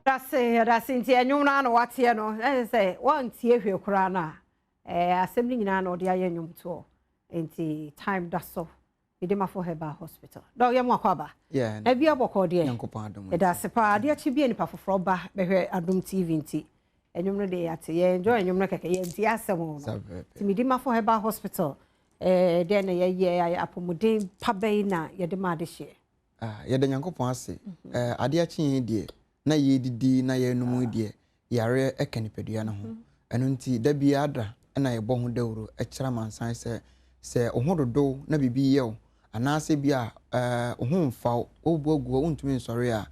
Yɛdase yɛdase nti ɛnwom no ara na wateɛ no ɛne sɛ wantie hwee koraa no a ɛɛ asɛm no nyinaa na ɔde ayɛ nnwom toɔ nti time da so Medimafo Herbal Hospital. Dɔk yɛ mo akɔ aba. Yeah. Na bia bɔkɔɔ deɛ. Nyankopɔn adom. Yɛda ase paa adeɛ kye bia nipa foforɔ ba bɛhwɛ Adom TV nti ɛnwom no deɛ yɛate yɛ enjoy ɛnwom no kɛkɛ yɛntie asɛm no. Nti Medimafo Herbal Hospital ɛɛ deɛ na yɛyɛ apɔmuden pa bɛyi na yɛde ma adehyeɛ. Ah, yɛda Nyankopɔn ase. Eh, adeɛ akye yɛn deɛ, na yɛdidi na yɛnom deɛ, yareɛ ɛka nipadua no ho. Ɛno nti, da biara da na yɛbɔ ho dawuro kyerɛ amansan sɛ, sɛ wo ho dodow na biribi yɛ wo, anaasɛ bi a eh, wo ho mfa wo, wobu agu hɔ, wontumi nsɔre a,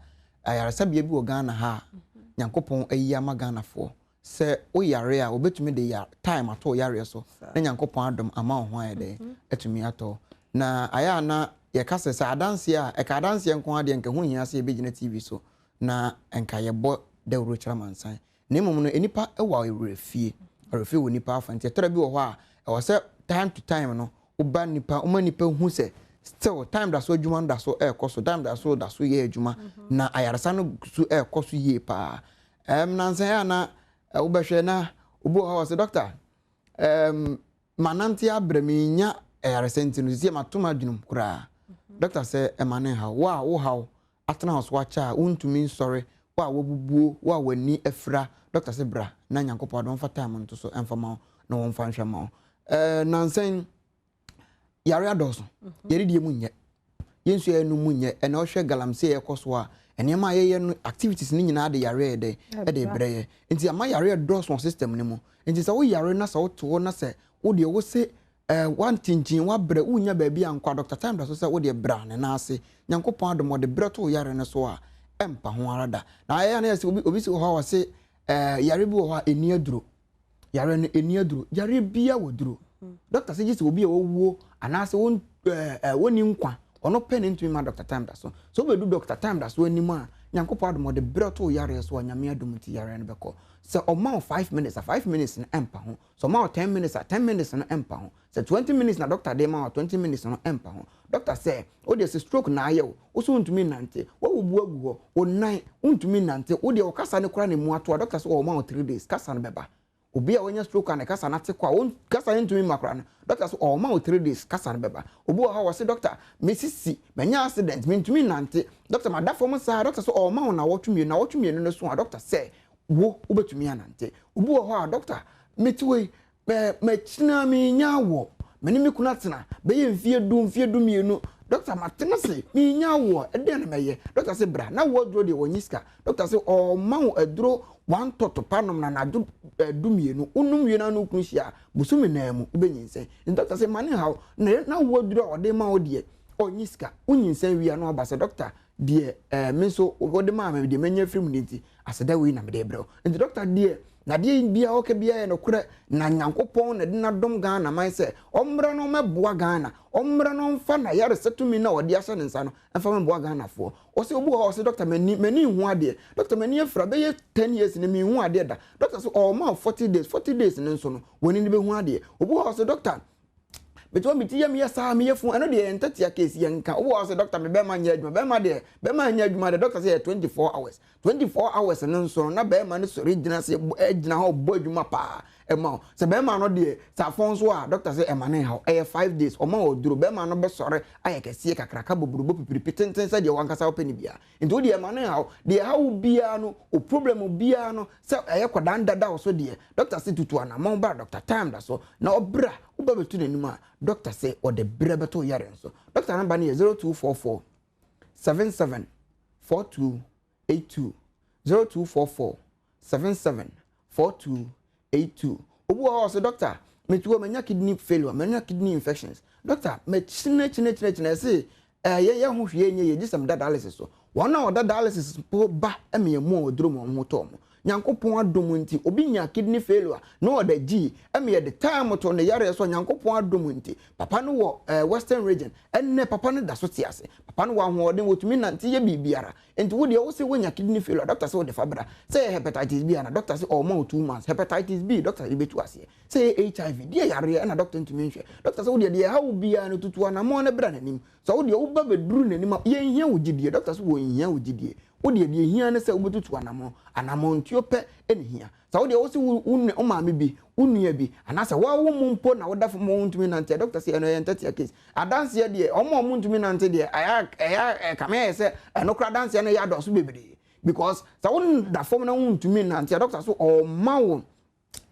ayaresabea bi wɔ Ghana ha a, Nyankopɔn ayi ama Ghanafoɔ. Sɛ wo yare a, wɔbɛtumi de ya time ato wo yareɛ so na Nyankopɔn adom ama wo ho ayɛ dɛn? Atumi atɔ wo. Na ayɛ a na yɛka sɛ, sɛ adanseɛ a, ɛka adanseɛ nko ara deɛ nka ɛho nhia sɛ yɛbɛgyina TV so na nka yɛbɔ dawuro kyerɛ amansan. Na mmom no, nnipa wɔ awerɛfie. Awerɛfie wɔ nnipa afa. Nti ɛtɔda bi wɔ hɔ a, ɛwɔ sɛ time to time no, woba nnipa, woma nnipa hu sɛ still time da so adwuma no da so ɛrekɔ so, time da so da so yɛ adwuma, na ayaresa no so ɛrekɔ so yie paa. Nansa yi a na wobɛhwɛ na obi wɔ hɔ a ɔsɛ doctor, manante abrɛ menya ayaresa nti no, sisi mato m'adwene mu koraa. Doctor sɛ ɛma ne nhaw. Wo a wo haw atena wo so akyɛ a wontumi nsɔre, wo a wabubuo, wo a w'ani afira, doctor sɛ bra na Nyankopɔn adom mfa time nto so ɛmfa ma wo na wɔmfa nhwɛ ma wo. Nansa yi yare adɔɔso, yɛredie mu nyɛ, yɛn nsuo a yɛnom mu nyɛ, ɛna ɔhwɛ galamsey a ɛkɔ so a, nneɛma a yɛyɛ no activities no nyinaa de yareɛ yɛ dɛn ɛde brɛ yɛ. Nti ama yareɛ dɔɔso wɔ system no mu. Nti sɛ woyare na sɛ wote hɔ na sɛ wo deɛ wo se eh, woantinkyin, woabrɛ, wonnya baabi ankɔ a, Doctor Time da so sɛ wo deɛ bra ne nan ase. Nyankopɔn adom ɔde brɛ to wo yare no so a, ɛmpa ho ara da. Na ɛyɛ a na yɛ sɛ obi, obi si wɔ hɔ a ɔse eh, yare bi wɔ hɔ a ɛnni aduro. Yareɛ no ɛnni aduro. Yareɛ biara wɔ duro. Doctor sɛ gye sɛ obi a wawuo anaasɛ wɔn ɛɛ wɔnni nkwa, ɔno pɛ na ntumi ma Doctor Time da so. Sɛ wobɛdu Doctor Time da so anim a, Nyankopɔn adom ɔde brɛ to wo yareɛ so a, Nyame adom nti yareɛ no bɛkɔ. Sɛ ɔma wo 5 minutes a, 5 minutes no ɛmpa ho. Sɛ ɔma wo 10 minutes a, 10 minutes no ɛmpa ho. Sɛ 20 minutes na doctor de ma wo a, 20 minutes no ɛmpa ho. Doctor sɛ wo deɛ sɛ stroke na ayɛ wo, wo so wontumi nnante, woabubu agu hɔ, wo nan wontumi nnante, wo deɛ wo kasa no koraa na emu ato a, doctor sɛ ɔma wo 3 days, kasa no bɛba. Obi a wanya stroke a ne kasa no ate kɔ a, wɔn kasa no ntumi mma koraa no, doctor sɛ ɔma wo 3 days, kasa no bɛba. Obi wɔ hɔ a wɔse doctor, me sisi, manya accident, mentumi nnante, doctor mada fam saa, doctor sɛ ɔma wo nawɔtwe 2, nawɔtwe 2 no so a, doctor sɛ wo wobɛtumi anante. Obi wɔ hɔ a doctor, mete wɔ yi, mɛkyina menya awoɔ, me ne me kunu atena bɛyɛ mfeɛ 10, mfeɛ 12, doctor matena se menya awoɔ, ɛdeɛn na mɛyɛ? Doctor sɛ bra na wo aduro deɛ wɔnyi sika. Doctor sɛ ɔma wo aduro one tɔto pa nom na anadwo 12, wonom wie na ne wo kunu hyia a, bosome 4 mu wobɛnyinsɛn. Nti doctor sɛ ma ne haw na na wo aduro a ɔde ma wo deɛ ɔnyi sika, wonyinsɛn wie a na waba sɛ doctor deɛ me nso wode maa me deɛ manya afiri mu no nti aseda wei na mede brɛ wo. Nti doctor deɛ nadeɛ biara ɔka biara yɛ nokorɛ na Nyankopɔn na de n'adom Ghana man sɛ ɔmmra na ɔmmɛboa Ghana, ɔmmra na ɔmfa n'ayaresa tumi no a ɔde ahyɛ ne nsa no ɛmfa mmɛboa Ghanafoɔ. Ɔsɛ obi wɔ hɔ a ɔsɛ doctor m'ani m'ani nhu adeɛ, doctor m'ani afira bɛyɛ 10 years ni menhu adeɛ da. Doctor sɛ ɔma wo 40 days, 40 days no nso no w'ani no bɛhu adeɛ. Obi wɔ hɔ a ɔsɛ doctor mete hɔ me ti yɛ meyɛ saa meyɛ fun, ɛno deɛ yɛn ntatia case yɛn nka. Obi wɔ hɔ a ɔsɛ doctor me bɛrima nyɛ adwuma, bɛrima deɛ bɛrima nyɛ adwuma deɛ doctor sɛ yɛ 24 hours, 24 hours no nso no na bɛrima no sɔre gyina se gyina hɔ bɔ adwuma paa ɛma wo. Sɛ bɛrima no deɛ sɛ afɔn so a, doctor sɛ ɛma ne haw ɛyɛ 5 days, ɔma wɔ duro bɛrima no bɛsɔre ayɛ kɛseɛ kakraka boburubo pipiripi tenten sɛdeɛ wankasa wopɛ no biara. Nti wo deɛ ɛma ne haw deɛ ɛhaw biara no, o problem biara no sɛ ɛyɛ kɔdan dada wo so deɛ, doctor sɛ tutu anammɔn bra Doctor Time da so na ɔbra woba bɛtu n'anim a, doctor sɛ ɔde berɛ bɛto yare nso. Doctor number no yɛ 0244 77 42 82, 0244 77 42 82. Obi wɔ hɔ a ɔsɛ doctor metu hɔ manya kidney failure, manya kidney infections, doctor mɛkyinɛ kyinɛ kyinɛ kyinɛ ɛsɛ ɛyɛ yɛ ho hwee nyɛ yɛ gye sɛ meda dialysis so. Wɔn a ɔda dialysis po ba ɛmɛ yɛn mu a ɔduro mu wɔn ho tɔɔ mo. Nyankopɔn adom nti obi nya kidney failure na ɔda gyi ɛmɛ yɛde time to ne yareɛ so. Nyankopɔn adom nti papa no wɔ Western Region, ɛnnɛ papa no da so te ase, papa no wɔ ahoɔden, wɔtumi nante yɛ biribiara. Nti wo deɛ wo sɛ wonya kidney failure, doctor sɛ wode fa bra. Sɛ yɛ hepatitis B ana, doctor sɛ ɔma wo 2 months, hepatitis B doctor de bɛtu aseɛ. Sɛ yɛ HIV deɛ yareɛ ɛna doctor ntumi nhwɛ. Doctor sɛ wo deɛ deɛ ɛha wo biara no, tutu anammɔn no bra n'anim. Sɛ wo deɛ woba bɛduru n'anim a, yɛnhia wo gyidie. Doctor se wɔnhia wo gyidie. Wo deɛ, deɛ ɛhia ne sɛ wobɛtutu anamɔn. Anamɔntuo pɛ na ɛhia. Sɛ wo deɛ wose wo wo maame bi, wo nua bi, anaasɛ wo ara wo mu mpo na woda fam a wontumi nnante a, doctor se ɛno ɛyɛ ntɛtea case. Adanseɛ deɛ, wɔn a wɔntumi nnante deɛ, ɛyɛ ɛyɛ ɛkame ayɛ sɛ ɛno koraa adanseɛ no yɛ adɔɔso bebree. Because sɛ woda fam na wontumi nnante a, doctor se ɔmma wo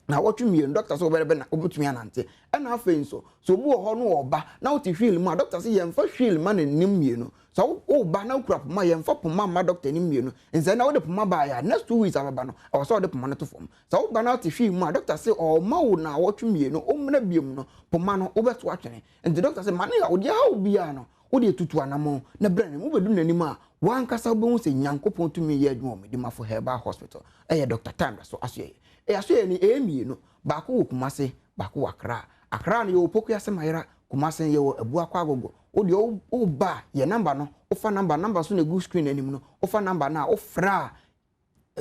Naawɔtwe mmienu, dɔkta sɛ wobɛbɛ na wobɛtumi anante. Ɛna afei nso, sɛ obi wɔ hɔ no ɔba na wote wheel mu a, dɔkta sɛ yɛmfa wheel ma n'anim mmienu. Sɛ woba na wokura poma a, yɛmfa poma mma dɔkta anim mmienu. Nsɛ na wode poma baeɛ a, next 2 weeks abɛba no, ɛwɔ sɛ wode poma no to fam. Sɛ woba na wote wheel mu a, dɔkta sɛ ɔma wo naawɔtwe mmienu, wommra biom no, poma no wobɛto atwene. Nti dɔkta sɛ ma ne haw, deɛ ɛhaw biara no, wode tutu anammɔn na bra n'anim. Wobɛdu n'anim a, w'ankasa wobɛhu sɛ Nyankopɔn tumi yɛ adwuma wɔ Medimafo Herbal Hospital. Ɛyɛ Dr. Time da so asoɛeɛ. Ɛyɛ asoɛeɛ no, ɛyɛ mmienu. Baako wɔ Kumase, baako wɔ Accra. Accra no, yɛwɔ Pokuase Mayera, Kumase no, yɛwɔ Abuakwa Agogo. Wo deɛ, woba a, yɛ number no, wofa number, number nso na ɛgu screen no anim no, wofa number no a, wofrɛ a,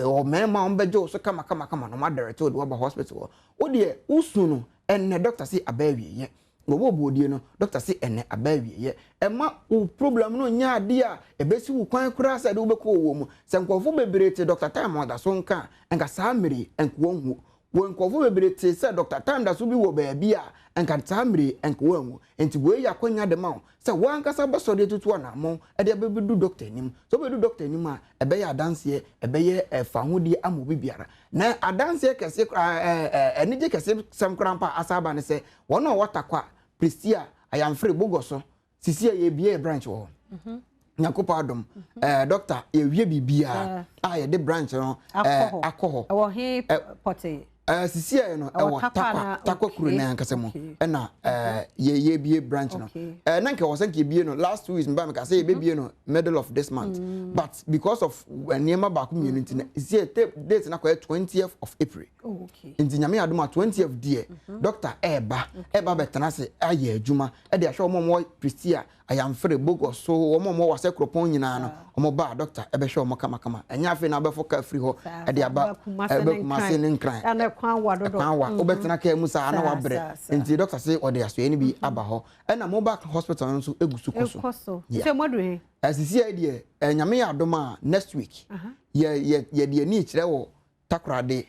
ɛwɔ mmarima a wɔbɛgye wo so kamakamakama na wɔadirect wo de woaba hospital hɔ. Wo deɛ, wosu no, ɛnnɛ doctor se aba awieeɛ. Wɔbɔ buodie no, doctor se ɛnnɛ aba awieeɛ. Ɛmma wo problem no nyɛ adeɛ a ɛbɛsi wo kwan koraa sɛ ɛde wo bɛkɔ owuo mu. Sɛ nkurɔfoɔ bebree te Doctor Time a ɔda so nka a, nka saa mmerɛ yi, nka wɔnwu. Wɔ nkurɔfoɔ bebree tee sɛ Doctor Time da so bi wɔ baabi a, nka saa mmerɛ yi, nka wɔanwu. Enti wei yɛ akwanya de ma wo sɛ wo ankasa wobɛsɔre atutu anammɔn de abɛbɛdu doctor anim. Sɛ wobɛdu doctor anim a, ɛbɛyɛ adanseɛ, ɛbɛyɛ fawohodie ama obi biara. Na adanseɛ kɛseɛ koraa, ɛɛ, ɛɛ, anigye kɛseɛ sɛm koraa mpo a asa aba ne sɛ, wɔn a wɔwɔ Tarkwa, Prestea, Ayamfre, Bogoso, sisi a yɛrebue yɛ branch wɔ hɔ. Mhm. Nyankopɔn adom, mhm. eh, doctor, yɛwie biribiara a yɛde branch no eh, akɔ hɔ. Ɛwɔ he pɔtee? Eh, sisi a no ɛwɔ Tarkwa, Tarkwa kuro no ankasa mu ɛna eh, yɛbie branch no. Eh, na nka wɔ sɛ nka yɛbie no last 2 weeks mba meka sɛ yɛbɛbie no middle of this month, but because of nneɛma baako mmienu nti na sisi a date no akɔyɛ 20th of April. Oh, nti Nyame adom a 20th deɛ mhm. doctor ɛɛba ɛɛba bɛtena ase ayɛ adwuma ɛde ahwɛ wɔn a wɔwɔ Prestea, Ayamfere, Bogos so, wɔn a wɔwɔ Wase kuropɔn nyinaa no, wɔn ba a doctor ɛbɛhwɛ wɔn kamakama. Ɛnyɛ afei na abɛfo kaa firi hɔ ɛde aba ɛbɛ Kumase ne Nkran. Ɛkwan wa dodo. Ɛkwan wa. Wobɛtena kaa mu saa na wabrɛ. Nti doctor se ɔde asoɛ no bi aba hɔ. Ɛna mobile hospital no nso egu so kɔ so. Ɛkɔ so. Sɛ mo adu he? Ɛsisi yɛ deɛ Nyame yɛ adom a next week yɛ yɛ yɛde ani kyerɛ wɔ Takoradi,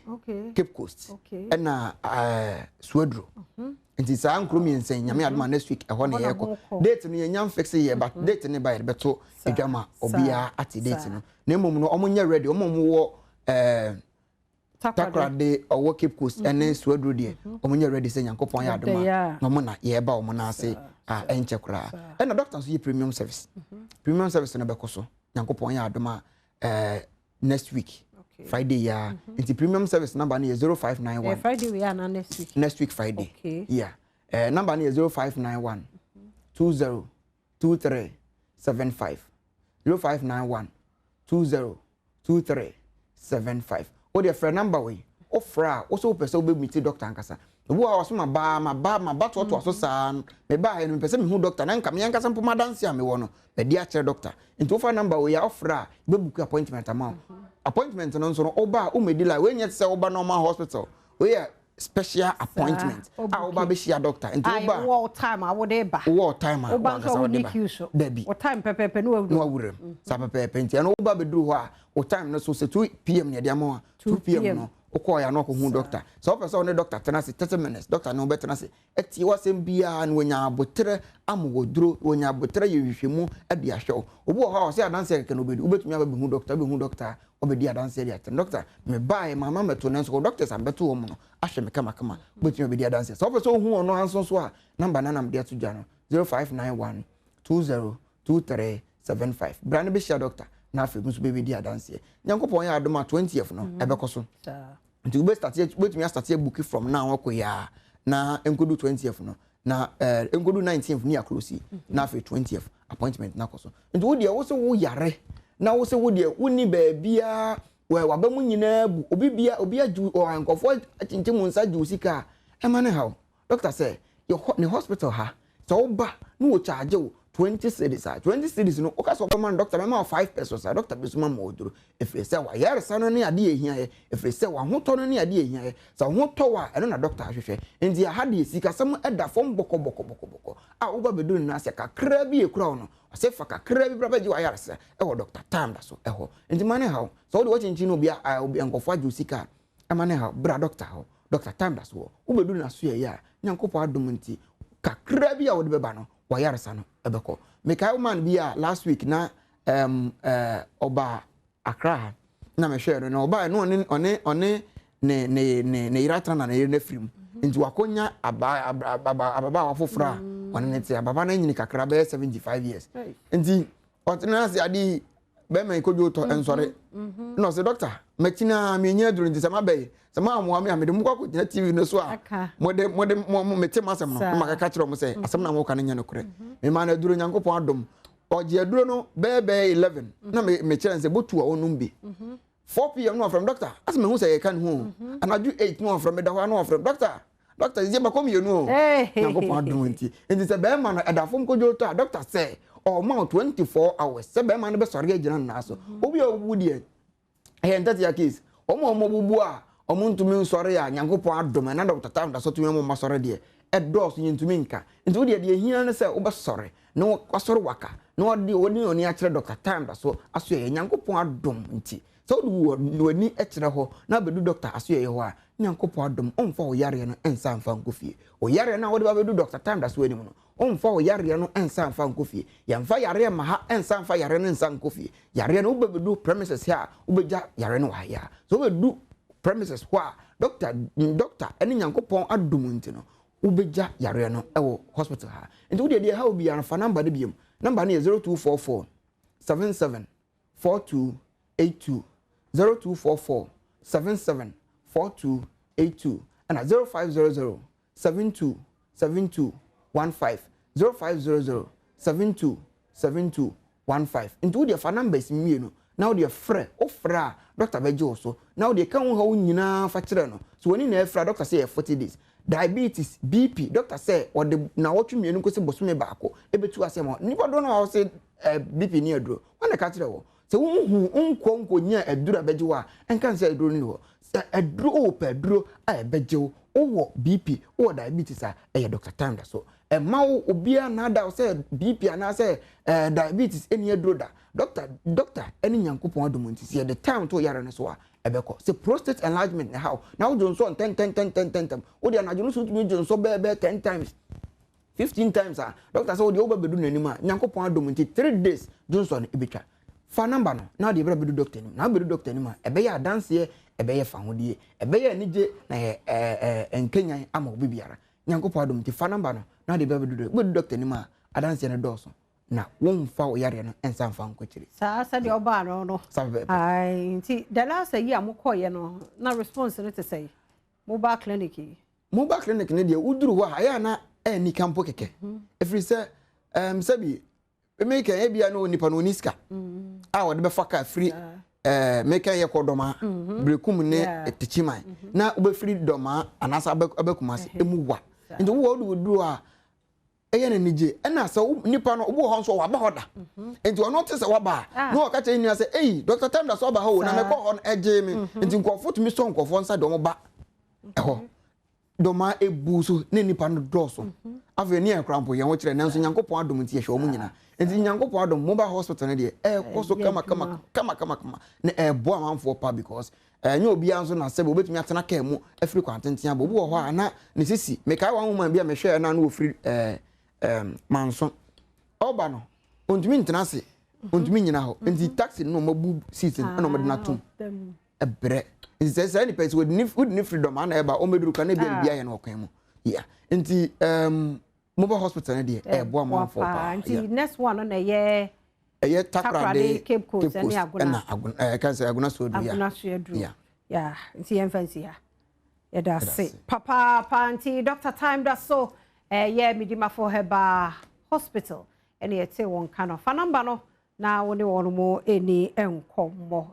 Cape Coast, ɛna ɛɛ Suaduro. Nti saa nkuro mmiɛnsa yi, Nyame adom a next week ɛhɔ na yɛrekɔ. Date no yɛnya mfixe yɛ, but date no ba yɛde bɛto adwa ma obiara ate date no. Na mmom no wɔn nyɛ ready, wɔn a wɔwɔ ɛɛ Takoradi, ɔwɔ Cape Coast ɛne Suaduro deɛ, wɔn nyɛ ready sɛ Nyankopɔn yɛ adom a na wɔn na yɛreba wɔn nan ase a ɛnkyɛ koraa. Ɛna doctor nso yɛ premium service. Premium service no bɛkɔ so, Nyankopɔn yɛ adom a ɛɛ next week okay. Friday ya. Nti premium service number no yɛ 0591. Eh, Friday we are next week. Next week Friday. Okay. Yeah. Number no yɛ 0591 20 23 75, 0591 20 23 75. Wo deɛ frɛ number wei, wofrɛ a wo sɛ wopɛ sɛ wobɛmiti doctor ankasa. Obi wɔ hɔ a ɔso maba maba maba toatoa so saa no, mebaa ha no mepɛ sɛ mehu doctor na nka me ankasa mpo m'adanse a mewɔ no madi akyerɛ doctor. Nti wofa number wei a wofrɛ a yɛbɛbuku appointment ama wo. Appointment no nso no woba a wommɛdi line. Wei nyɛ te sɛ woba normal hospital. Wei yɛ special appointment a woba bɛhyia doctor. Nti woba a wowɔ time a wode ba. Wowɔ time a woba nso a wonni queue so. Dabi. Wo time pɛpɛɛpɛ na wawura. Na wawura mu. Saa pɛpɛɛpɛ. Nti ɛno woba bɛduru hɔ a wo time no so sɛ 2 p.m. na yɛde ama wo a 2 p.m. no wokɔɔ yɛ a na wakɔhu doctor. Sɛ wopɛ sɛ wo ne doctor tena ase 30 minutes, doctor ne wo bɛtena ase atie w'asɛm biara na wanya aboterɛ ama waduro, wanya aboterɛ yɛ nhwehwɛmu de ahwɛ wo. Obi wɔ hɔ a ɔsɛ adanseɛ kɛkɛ na ɔbɛdi, wobɛtumi aba bɛhu doctor, wobɛhu doctor a ɔbɛdi adanseɛ de akyerɛ. Doctor, mebaeɛ mamma mmɛto nanso wɔ doctors a mebɛto wɔn no ahwɛ me kamakama, wobɛtumi abɛdi adanseɛ. Sɛ wopɛ sɛ wohu ɔno ara nso so a, number no a na mede ato dwa no, 0591 20 23 75. Bra na bɛhyia doctor na afei nso bɛbɛdi adanseɛ. Nyankopɔn yɛ adom a 20th no ɛbɛkɔ so. Nti wobɛtumi astate abuki from now akɔ yi a na nkodu 20th no na nkodu 19th ne yɛaklose na afei 20th appointment no akɔ so. Nti wo deɛ wo sɛ wo yare na wo sɛ wo deɛ wonni baabiara waba mu nyinaa bu obi bia obi agye nkurɔfoɔ akyinkyim wo nsa gye wo sika a ɛma ne haw. Doctor sɛ yɛ ne hospital ha sɛ woba na wɔ charge wo. 20 cedis a, 20 cedis no, woka sɛ wobɛma no dɔkta bɛma wo 5 pesos a, dɔkta bɛsuma ma ɔduro. Ɛfiri sɛ wayaresa no ne adeɛ a ɛhia yɛ, ɛfiri sɛ wahotɔ no ne adeɛ a ɛhia yɛ. Sɛ wo ho tɔ wo a, ɛno na dɔkta ahwehwɛ. Nti aha deɛ sikasɛm ɛda fam bɔkɔbɔkɔbɔkɔbɔkɔ a woba bɛduru no ase kakra bi ekura wo no, ɔsɛ fa kakra bi bra bɛgye wayaresa ɛwɔ Dr. Time da so ɛhɔ. Nti ma ne haw, sɛ wode wɔkyenkyen obi a obi nkɔfoɔ agye wo sika a, ɛma ne haw, bra dɔkta hɔ. Dr. Time da so hɔ. Wobɛduru n'aso yɛ a, Nyankopɔn adom nti, kakra bi a wode bɛba no, wayaresa no ɛbɛkɔ. Mekae wo man bi a last week na ɔba Accra ha na mehwɛɛ no, na ɔbaa no ɔne ɔne ɔne ne ne ne ne yere atena na ne yere no afiri mu. Nti wakɔnya aba aba ababaawa foforɔ a ɔne ne te. Ababa no anyini kakra, bɛyɛ 75 years. Nti ɔtena ase ade bɛrima yi kodwo tɔ nsɔre na ɔsɛ, "Dɔkta, mɛkyi na menya aduro, nti sɛ mabɛyi sɛ maamoa me a, mede mo kɔ akɔgyina TV no so a mode mode mo mete mo asɛm no na makaka kyerɛ mo sɛ asɛm na moka no nyɛ nokorɛ." Mema no aduro, Nyankopɔn adom, ɔgye aduro no bɛyɛ 11 na mekyerɛ no sɛ botu a ɔnom bi. 4 p.m. na ɔfrɛ m, "Dɔkta, asɛ mehu sɛ yɛka ne ho o." Anadwo 8 na ɔfrɛ me da hɔ a na ɔfrɛ m, "Dɔkta, dɔkta, sɛ makɔ mmienu o." Nyankopɔn adom nti sɛ bɛrima no ɛda fam kodwo tɔ a, dɔkta sɛ ɔma wo 24 hours sɛ bɛrima no bɛsɔre agyina ne nan so. Obi a ɔbubu deɛ, ɛyɛ ntɛtea case. Ɔmo a ɔmo bubu a ɔmo ntumi nsɔre a, Nyankopɔn adom, ɛna Dɔkta Time da so tumi ɔmo ma sɔre deɛ, ɛdɔɔso, yɛntumi nka. Nti wodeɛ, deɛ hia ne sɛ wobɛsɔre na wasɔre waka na wɔde wɔde ɔni akyerɛ Dɔkta Time da so aso yɛ. Nyankopɔn adom nti, sɛ wode w'ani kyerɛ hɔ na abɛdu dɔkta aso yɛ hɔ a, Nyankopɔn adom, ɔmfa wo yareɛ no nsa mfa nkɔ fie. Wo yareɛ no a wode ba bɛdu Dɔkta Time da so anim no, ɔmfa wo yareɛ no nsa mfa nkɔ fie. Yɛmfa yareɛ ma ha nsa mfa yareɛ no nsa nkɔ fie. Yareɛ no, wobɛbɛdu premises ha a, wobɛgya yareɛ no wɔ ha yi a, sɛ wobɛdu premises hɔ a, dɔkta ɛne Nyankopɔn adom nti no, wobɛgya yareɛ no ɛwɔ hospital ha. Nti wodeɛ, deɛ ha obiara no, fa number no biom. Number no yɛ 0244 77 42 82, 0244 77 42 82, ɛna 0500 72 72 15, 0500 72 72 15. Nti wodeɛ fa numbers mmienu na wodeɛ frɛ. Wofrɛ a, dɔkta bɛgye wo so na wodeɛ ka wo ha wo nyinaa fa kyerɛ no. So w'ani na ɛfrɛ a, dɔkta sɛ yɛ 40 days. Diabetes, BP, dɔkta sɛ ɔde nawɔtwe 2 kɔsi bosome 1 ɛbɛtu ase ma nipa doɔ no a wɔsɛ BP ne aduro wɔn na ka kyerɛ wɔ sɛ wohu nkɔ nkɔnya aduro a ɛbɛgye wo a, ɛnka sɛ aduro no ni hɔ. Sɛ aduro wopɛ, aduro a ɛbɛgye wo, wowɔ BP, wowɔ diabetes a, ɛyɛ Dr Time da so. Ɛma wo obiara naada wo sɛ BP anaasɛ diabetes ɛni aduro da. Dɔkta ɛne Nyankopɔn adom nti, sɛ yɛde time to yare no so a, ɛbɛkɔ. Sɛ prostate enlargement ne haw na wodwo nsɔ ntɛntɛntɛntɛntɛm, wode anadwo no so wotumi dwo nsɔ bɛɛ bɛɛ 10 times, 15 times a, dɔkta sɛ wode wobɛ bɛdu n'anim a, Nyankopɔn adom nti, 3 days dwo nsɔ no ɛbɛtwa. Fa number no na wode bɛrɛ bɛdu dɔkta anim. Na wobɛdu dɔkta anim a, ɛbɛyɛ adanseɛ, ɛbɛyɛ fahodie, ɛbɛyɛ anigye na yɛ ɛɛ ɛɛ nkenyan ama obi biara. Nyankopɔn adom nti, fa number no na wode bɛrɛ bɛdu dɔkta anim a, adanseɛ no dɔɔso na wɔmfa wo yareɛ no nsa mfa nkɔkyiri. Saa sɛdeɛ ɔbaa no. Saa pɛpɛɛpɛ. Ae, nti the last yi a mokɔɔyɛ no na response no te sɛ mobile clinic yi? Mobile clinic no deɛ, woduru hɔ a, ɛyɛ a na ɛni ka mpo kɛkɛ, ɛfiri sɛ sɛbi meka ebia na onipa no ɔni sika a wɔde bɛfa kaa firi meka yɛ kɔ Dɔmaa, Berekum ne Tikyiman, na wobɛfiri Dɔmaa anaasɛ abɛkuma ase emu wa. Nti wowɔ wode woduru a, ɛyɛ no anigye. Ɛna sɛ nipa no obi wɔ hɔ nso waba hɔ da, nti ɔno te sɛ waba a, na ɔka kyerɛ nua sɛ, "Eyi, Dr Time da so aba hɔ o, na mekɔ hɔ no ɛgye me." Nti nkurɔfoɔ tumi sɔ nkurɔfoɔ nsa de wɔn ba ɛhɔ. Dɔmaa ebu so ne nipa no dɔɔso. Afei ne yɛn kora mpo yɛn ho kyerɛ, nanso Nyankopɔn adom nti yɛhwɛ wɔn nyinaa. Nti Nyankopɔn adom, mobile hospital no deɛ, ɛɛkɔ so kama kama kama kama kama na ɛɛboa amanfoɔ pa, because ɛnyɛ obiara nso na sɛbi obetumi atena kaa mu afiri kwan tenten aba. Obi wɔ hɔ a na ne sisi. Mekae wɔn woman bi a mehwɛ na no wɔfiri Manso ɔba no, ontumi ntena ase, ontumi nyina hɔ, nti taxi no na ɔmo seat no ɛna ɔmo de no atom ɛbrɛ. Nti sɛ saa nipa yi sɛ wɔde ne firi Dɔm ana ɛba, ɔmɛduru kora na ebi a biribi ayɛ no ɔkwan mu yeah. Nti mobile hospital no deɛ, ɛɛboa amanfoɔ paa. Nti next one no na ɛyɛ? Ɛyɛ Takoradi, Cape Coast ɛne Agona. Ɛna Agona, ɛka sɛ Agona so aduru. Agona so aduru. Yeah. Nti yɛmfa nsi ha. Yɛda ase papaapa. Nti Dr Time da so ɛyɛ Medimafo Herbal Hospital ɛne yɛte wɔn ka no. Fa number no na wo ne wɔn mo ɛni nkɔmmɔ.